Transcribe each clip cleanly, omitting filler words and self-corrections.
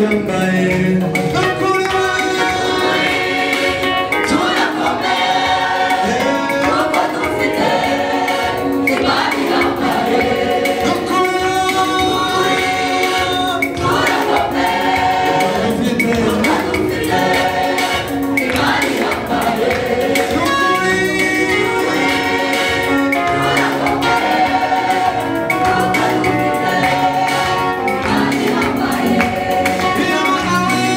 Ihambaye. Nukuri Turakomeye kuko dufite Imana ihambaye. Nukuri Turakomeye dufite kuko dufite Imana ihambaye. Nukuri Turakomeye kuko dufite Imana ihambaye. Ihambaye.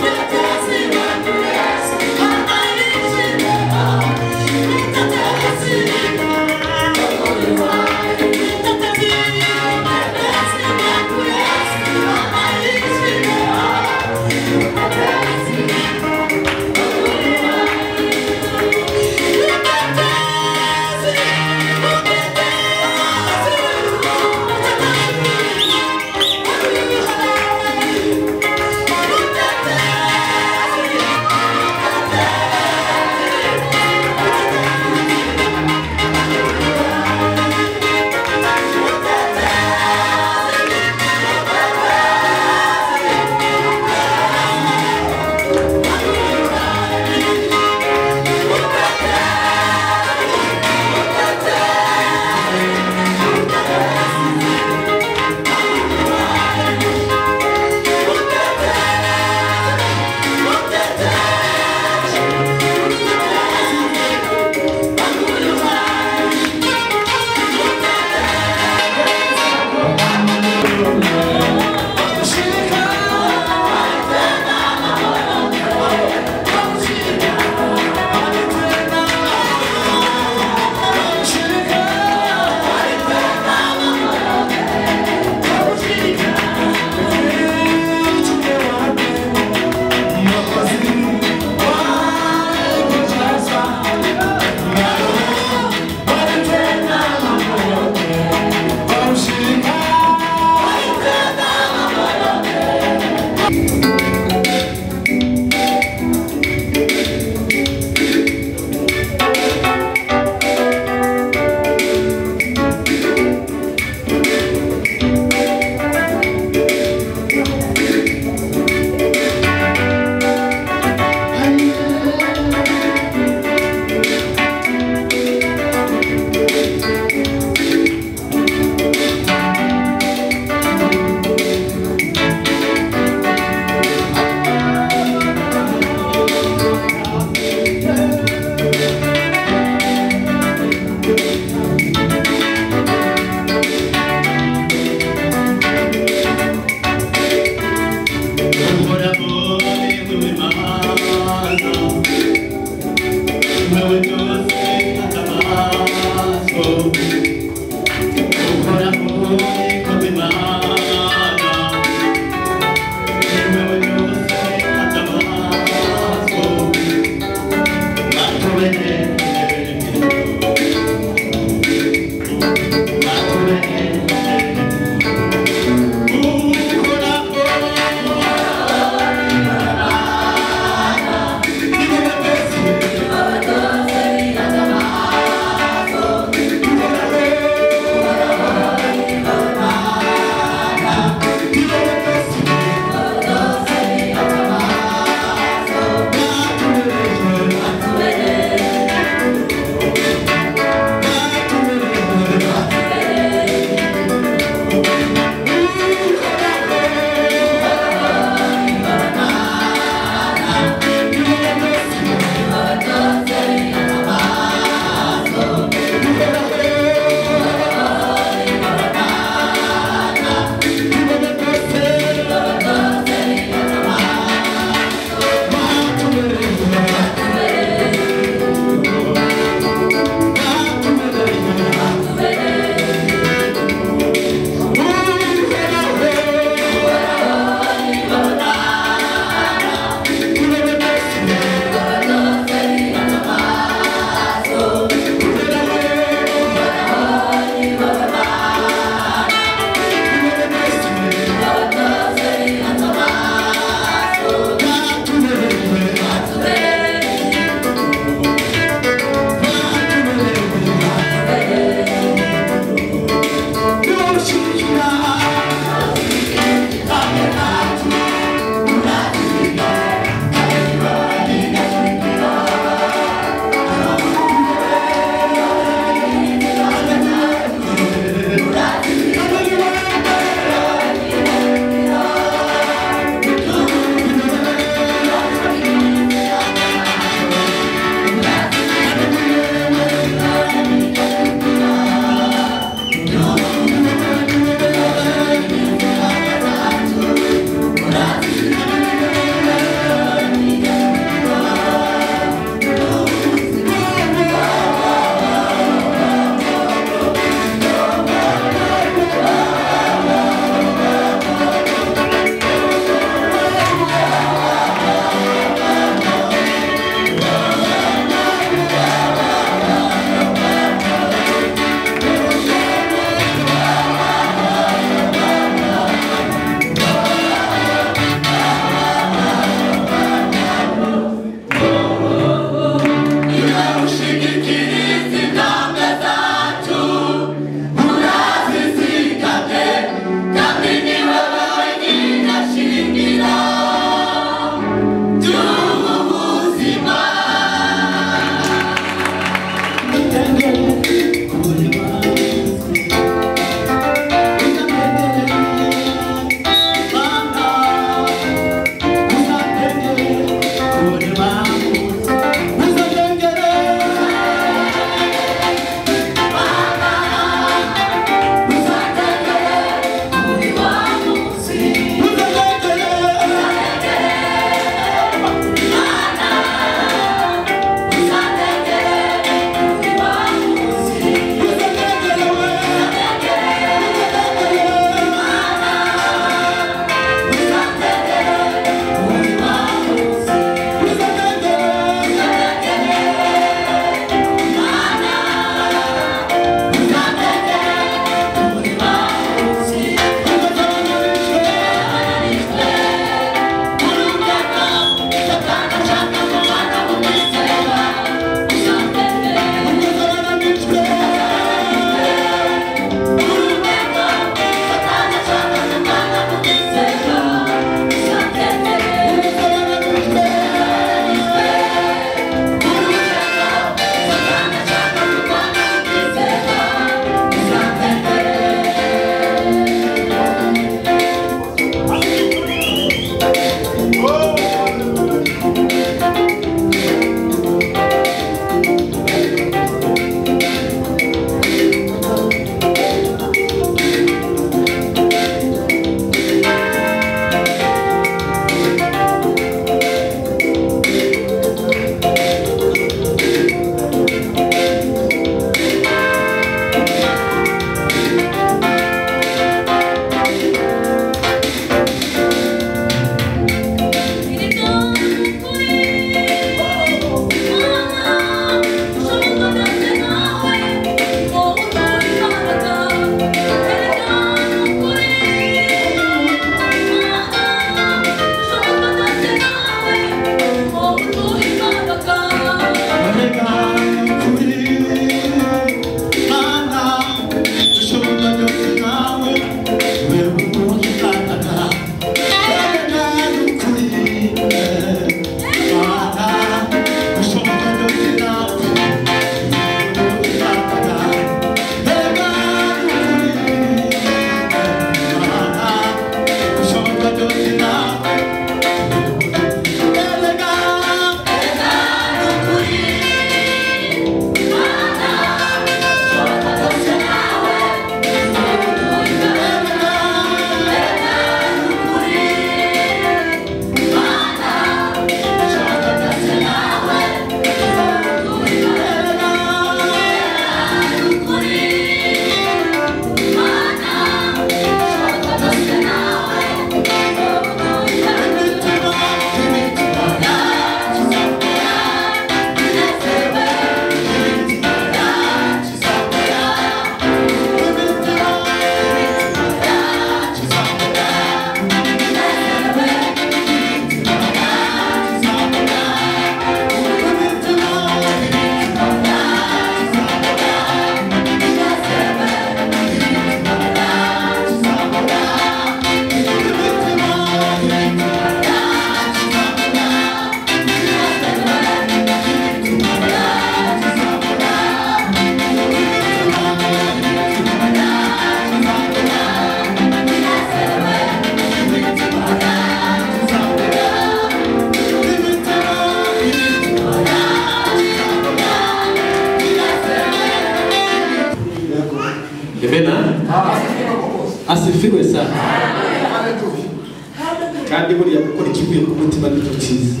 Kandi buriya gukora ikivuye ku mutima nicyo cyiza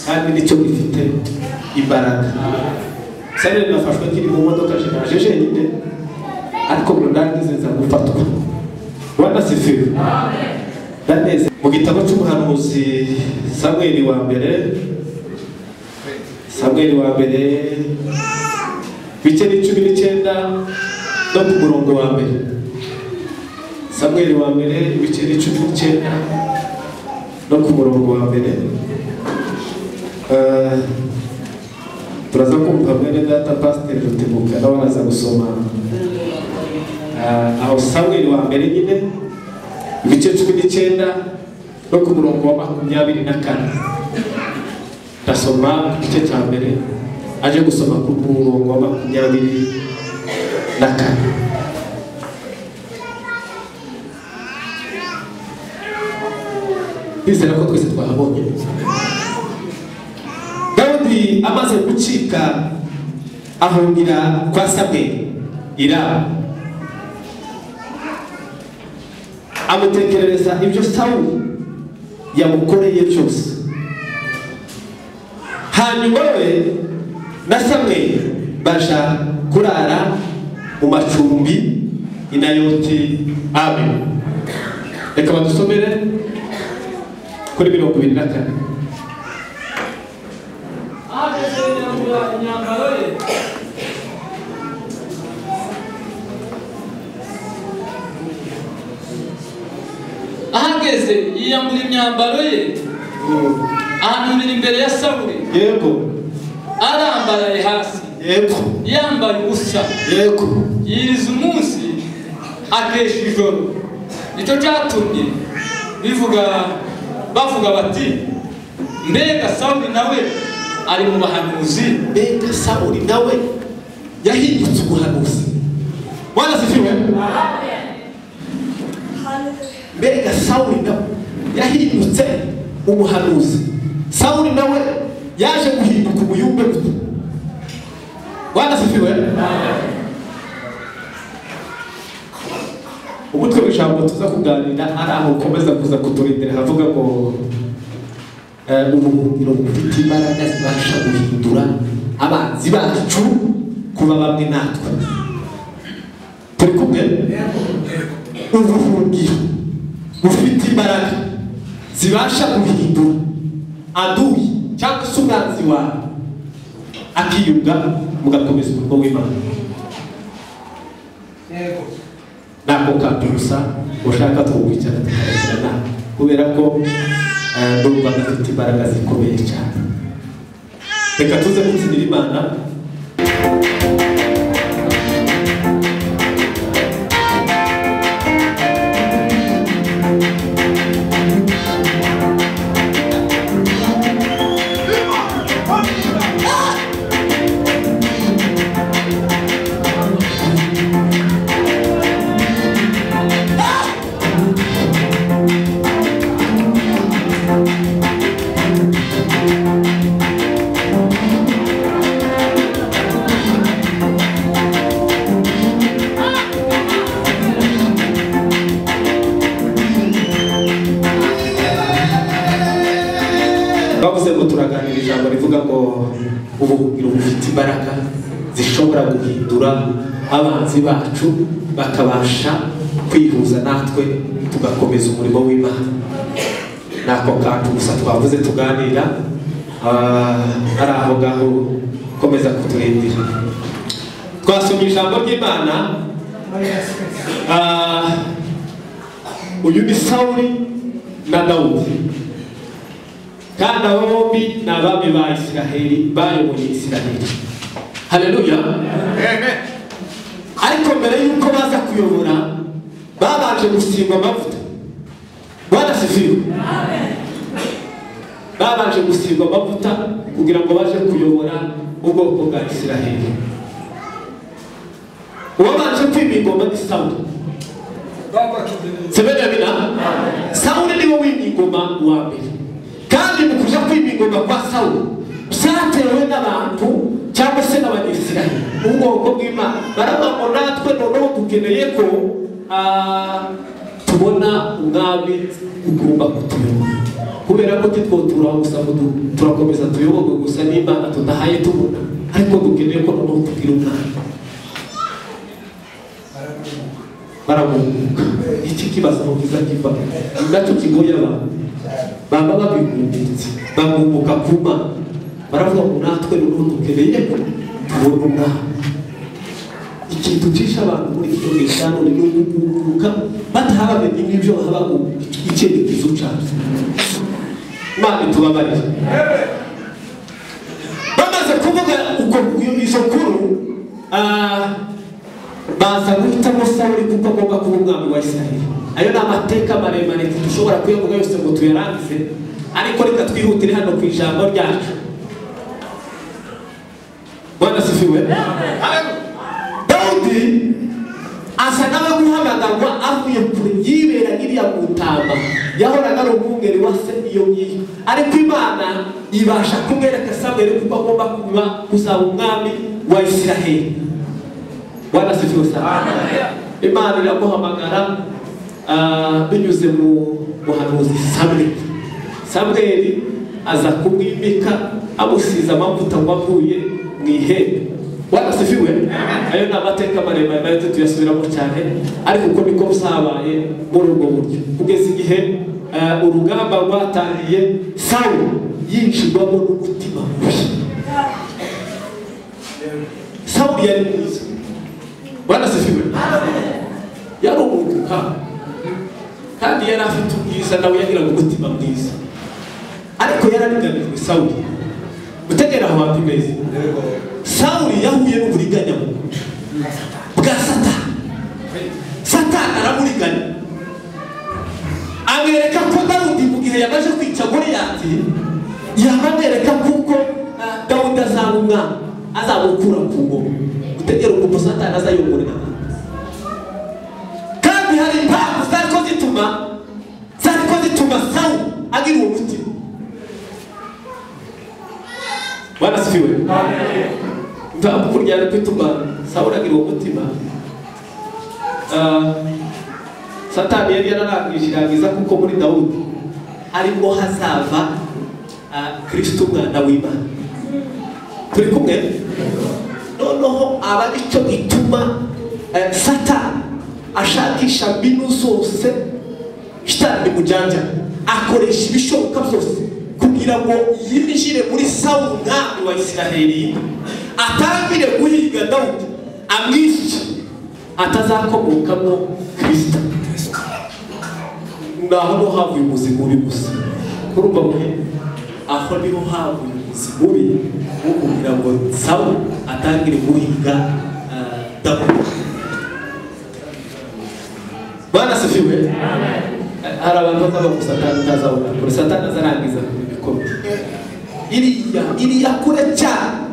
kandi nicyo gifite imbaraga. Sare nafashwe nkiri mu modoka naje jenyine, ariko ngo ndangize nza gufatwa. Bwana asifiwe. Amen. Mu gitabo cy'umuhanuzi Samweli wa mbere, Samweli wa mbere bice 19 no ku murongo wa mbere. Samweli wa mbere ibice 19 no ku murongo wa mbere. Turaza kumva mwene data Pastor Rutebuka nawe araza gusoma aho Samweli wa mbere nyine ibice 19 no ku murongo wa 24. Ndasoma igice cya mbere aje gusoma ku murongo wa 24. Ndizera ko twese twahabonye. Dawudi amaze gucika ahungira kwa Samweli i Rama, amutekerereza ibyo Sawuli yamukoreye byose. Hanyuma we na Samweli baja kurara mu macumbi i Nayoti. Amen. Reka badusomere kuri 24. Ahageze yambura imyambaro ye, ahageze yiyambura imyambaro ye, ahanurira imbere ya Sawuli. Yego. Arambaraye hasi. Yego. Yambaye ubusa. Yego. Yiriza umunsi akesha ijoro. Nicyo cyatumye bavuga bati mbega Sawuli nawe ari mu bahanuzi. Mbega Sawuli nawe yahindutse umuhanuzi. Bwana asifiwe. Mbega Sawuli nawe yahindutse umuhanuzi. Sawuli nawe yaje guhinduka umuyumbe muto. Bwana asifiwe. Umutwe w'ijambo tuza kuganira ari aho ukomeza kuza kuturindira havuga ngo ubuhungiro bufite imbaraga zibasha guhindura abanzi bacu kuba bamwe natwe. Turi kumwe? Ubuhungiro bufite imbaraga zibasha guhindura adui cyangwa se umwanzi wawe akiyunga mugakomeza umurimo w'Imana. Yego. Nako kantu gusa ushaka tuwicara tukarekera, kubera ko ndumva gafite imbaraga zikomeye cyane. Reka tuze gutsinira Imana. Bavuze ngo turaganira ijambo rivuga ngo ubuhungiro bufite imbaraga zishobora guhindura abanzi bacu bakabasha kwihuza natwe tugakomeza umurimo w'Imana. Nako kantu gusa twavuze tuganira ari aho ngaho komeza kuturindira. Twasomye ijambo ry'Imana. Uyu ni Sawuli na Dawudi, kandi abo bombi ni abami ba Isiraheli, bayoboye Isiraheli. Haleluya. Ariko mbere y'uko baza kuyobora babanje gusigwa amavuta. Bwana asifiwe. Babanje gusigwa amavuta kugira ngo baje kuyobora ubwoko bwa Isiraheli. Uwabanje kwima ingoma ni Sawuli. Sawuli niwe wimye ingoma wa mbere. Kandi mu kuja kwima ingoma kwa Sawuli byatewe n'abantu cyangwa se n'Abanyisiraheli, ubwoko bw'Imana. Baravuga ngo natwe noneho dukeneye ko Tubona umwami ugomba kutuyobora, kubera ko titwotura gusa ngo turakomeza tuyoborwe gusa n'Imana tudahaye tubona, ariko dukeneye ko noneho tugira umwami. Baragunguka. Iki kibazo aho kiza kiva nacyo kigoye abantu, baba babigumbitse bagumbuka ku Mana, baravuga ngo natwe noneho dukeneye ko tubona umwami. Ikintu cisha abantu muri kino gihe cya none ni ukugunguka batahabamenye n'ibyo bahabaga icyerekezo cyabyo. Imana itubabarire. Bamaze kuvuga uko izo nkuru, baza guhitamo Sawuli kuko agomba kuba umwami wa Isirayeli. Ayo ni amateka maremare dushobora kuyavuga yose ngo tuyarangize, ariko reka twihutire hano ku ijambo ryacu. Bwana asifiwe. Dawudi asa nawe guhamagarwa avuye kure, yibera iriya mu ntama, yahoraga ari umwungeri wa se iyo ngiyo, ariko Imana ibasha kumwereka Samweli kuko agomba kuba kuzaba umwami wa Isirayeli. Bwana asifiwe sana. Imana iramuhamagara binyuze mu muhanuzi Samweli. Samweli aza kumwimika amusiza amavuta ngo avuye mu ihembe. Bwana asifiwe. Ayo ni amateka maremare nayo tuyasubiramo cyane, ariko uko niko byabaye muri ubwo buryo kugeza igihe urugamba rwatangiye, Sawuli yinjirwamo n'umutima mubi. Sawuli yari mwiza. Bwana asifiwe. Yari umuntu kandi yari afite ubwiza, nawe yagiraga umutima mwiza, ariko yarariganijwe. Sawuli utegera aho hantu neza, Sawuli yahuye n'uburiganya bwa Satani. Satani aramuriganya, amwereka ko Dawudi mu gihe yamaze kwica Goliyati, yamwereka kuko Dawudi azaba umwami, azamukura ku ngoma. Utegera ukuntu Satani azayongorera. Kandi hari impamvu zariko zituma Sawuli agira uwo mutima. Bwana asifiwe. Impamvu kurya ari kwituma Sawuli agira uwo mutima, Satani yari yararangije irangiza kuko muri Dawudi arimo hazava Kristo umwana w'Imana. Turi kumwe? Noneho aba aricyo gituma Satani ashakisha mbinu zose, shitani mujanja akoresha ibishoboka byose kugira ngo yinjire muri Sawuli umwami wa Isirayeli, atangire guhiga Dawudi amwice atazakomokamo Kristo. Naho niho havuye umuzi mubi gusa. Kurumva mwe, aho niho havuye umuzi mubi wo kugira ngo Sawuli atangire guhiga Dawudi. Bwana asifiwe. Hari abantu bazavuga ngo Satani ntazabona kure, Satani azarangiza ibikombe. Iriya kure cyane.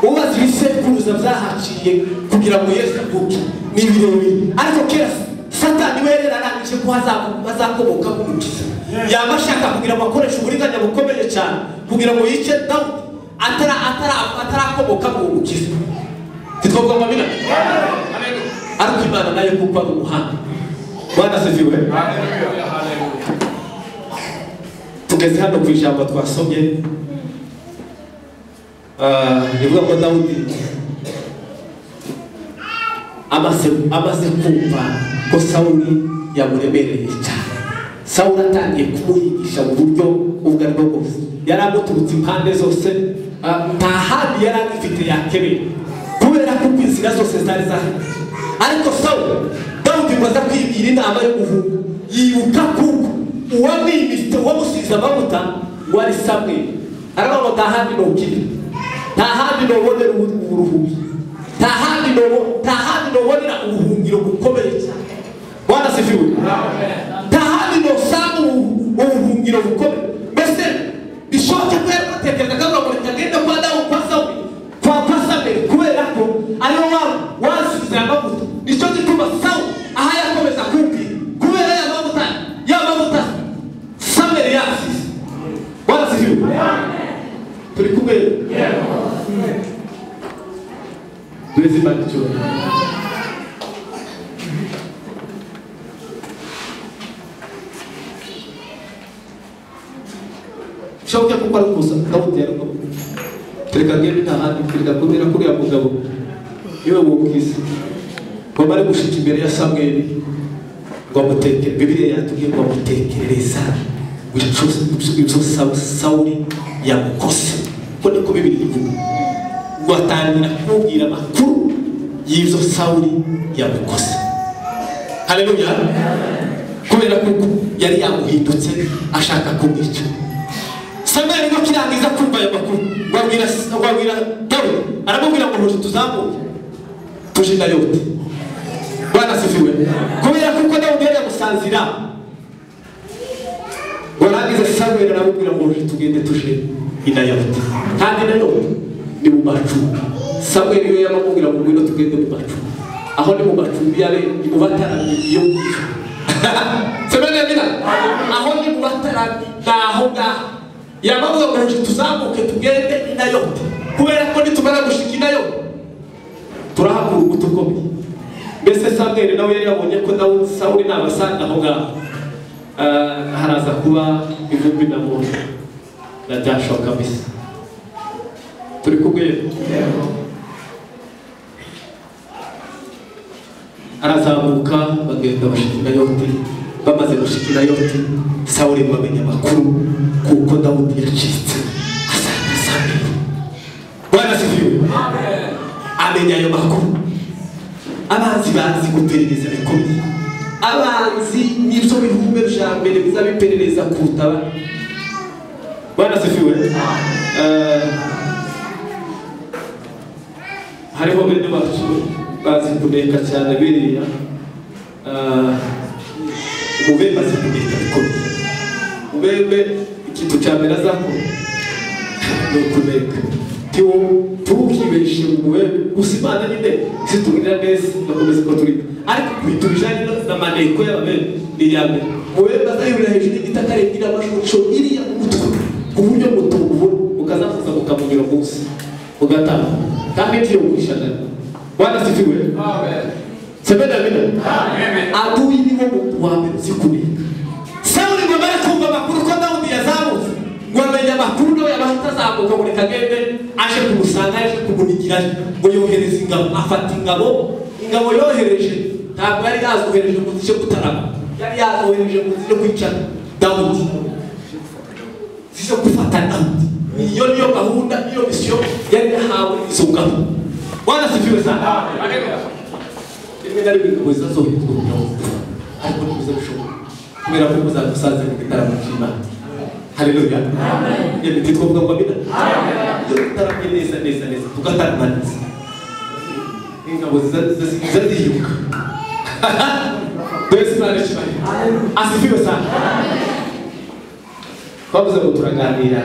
Ubaza ibisekuruza byahaciye kugira ngo Yesu avuke ni birebire, ariko kera Satani we yari yararangije ko hazakomoka umukiza. Yaba ashaka kugira ngo akoreshe uburiganya bukomeye cyane kugira ngo yice Dawudi atarakomoka mu mukiza. Titwavuga ngo amina. Ariko Imana nayo kuko ari umuhanga. Bwana asifiwe. Tugeze hano ku ijambo twasomye rivuga ko Dawudi amaze kumva ko Sawuli yamuremereye cyane. Sawuli atangiye kumuhigisha mu buryo ubwo aribwo bwose, yari amuturutse impande zose, nta handi yari agifite yakebera kubera ko inzira zose zari zahagaze. Ariko Sawuli, Dawudi ngo aza kwibwira inama yo guhunga, yibuka kuko uwamwimitse uwamusize amavuta wari Samweli. Aravuga ngo nta handi nokira, nta handi nobonera uburuhukiro, nta handi nobonera ubuhungiro bukomeye cyane. Bwana asifiwe. Nta handi nosanga ubuhungiro bukomeye. Mbese bishoboke ko yari atekereza ngo reka ngende kwa Dawudi kwa Sawuli kwa Samweli, kubera ko ariwe wasize amavuta. Nicyo gituma Sawuli aha yakomeza kumbwira kubera ya mavuta Samweli yasize. Bwana asifiwe. Turi kumwe? Duheze Imana icyubahiro. Bishoboke kuko ari kuza Dawudi yari tereka ngende nta handi kereka kubera kuriya mugabo niwe wubwiza ngo bari gushika imbere ya Samweli ngo amutekere. Bibiliya yatubwiye ngo amutekerereza ibyo Sawuli yamukose, ko niko Bibiliya ivuga. Ngo atangira kumubwira amakuru y'ibyo Sawuli yamukose. Haleluya. Kubera kuko yari yamuhindutse ashaka kumwica. Samweli ngo kirangiza kumva ayo makuru, ngo abwira Dawudi, aramubwira ngo huje tuzamuke tuje Nayoti. Bwana asifiwe. Kubera kuko Dawudi yari yamusanzira, warangiza Samweli aramubwira ngo huje tugende tuje i Nayoti. Kandi Nayoti ni mu macumbi. Samweli we yamubwira ngo ngwino tugende mu macumbi. Aho ni mu macumbi yari ni mu bataramyi iyo ngiyo. Semene mina. Aho ni mu bataramyi naho ngaho. Yamavuga ngo huje tuzamuke tugende i Nayoti. Kubera ko nitumara gushika i Nayoti turahakura umuti ukomeye. Mbese Samweli nawe yari yabonye ko Dawudi Sawuli nabasanga aho ngaho haraza kuba ivumbi na muntu na Joshua kabisa. Turi kumwe. Arazamuka bagenda bashika i Nayoti. Bamaze gushika i Nayoti, Sawuli ngo amenya amakuru kuko Dawudi yacitse asanga Samweli. Bwana asifiwe. Amenya ayo makuru. Abanzi bazi guperereza bikomeye. Abanzi nibyo bihume bya mbere bizabiperereza kuruta abandi. Bwana asifiwe. Hariho bene bacu bazi kuneka cyane biriya. Umubembe azi kuneka bikomeye. Umubembe ikintu cya mbere azakora ni ukuneka. Tukibeshe umubembe gusa Imana nyine situgirira neza igakomeza ikaturika, ariko ku bijanye n'amaneko y'ababembe ni iya mbere. Umubembe azayurira hejuru y'igiti akarengera amashusho iriya mu mutwe ku buryo mutubura mukazafuza mukamunyura munsi mugataha kandi ntiyogurishana. Bwana asifiwe. Semena amina. Adui niwo muntu wa mbere uzi kuneka. Sawuli ngo amare kumva amakuru ko Dawudi yazamutse, ngo amenye amakuru nawe yabahita azamuka ngo reka agende aje kumusanga, aje kumunigirayo, ngo yohereza ingabo, afata ingabo. Ingabo yohereje ntabwo yari yazohereje ngo zije gutarama, yari yazohereje ngo zije kwica Dawudi, zije gufata Dawudi. Iyo niyo gahunda, niyo misiyo yari yahawe izo ngabo. Bwana asifiwe sana. Rimwe na rimwe ingabo zizazoherezwa kugira ngo zipfe, ariko ntibiza bishoboka kubera ko muzadusanze mu gitaramo cy'Imana. Haleluya. Yemwe twavuga ngo amina. Iyo tutaramye neza neza neza tugatarama neza, ingabo ziza ziyiruka. Twese Imana ishimwe. Asifiwe sana. Twavuze ngo turaganira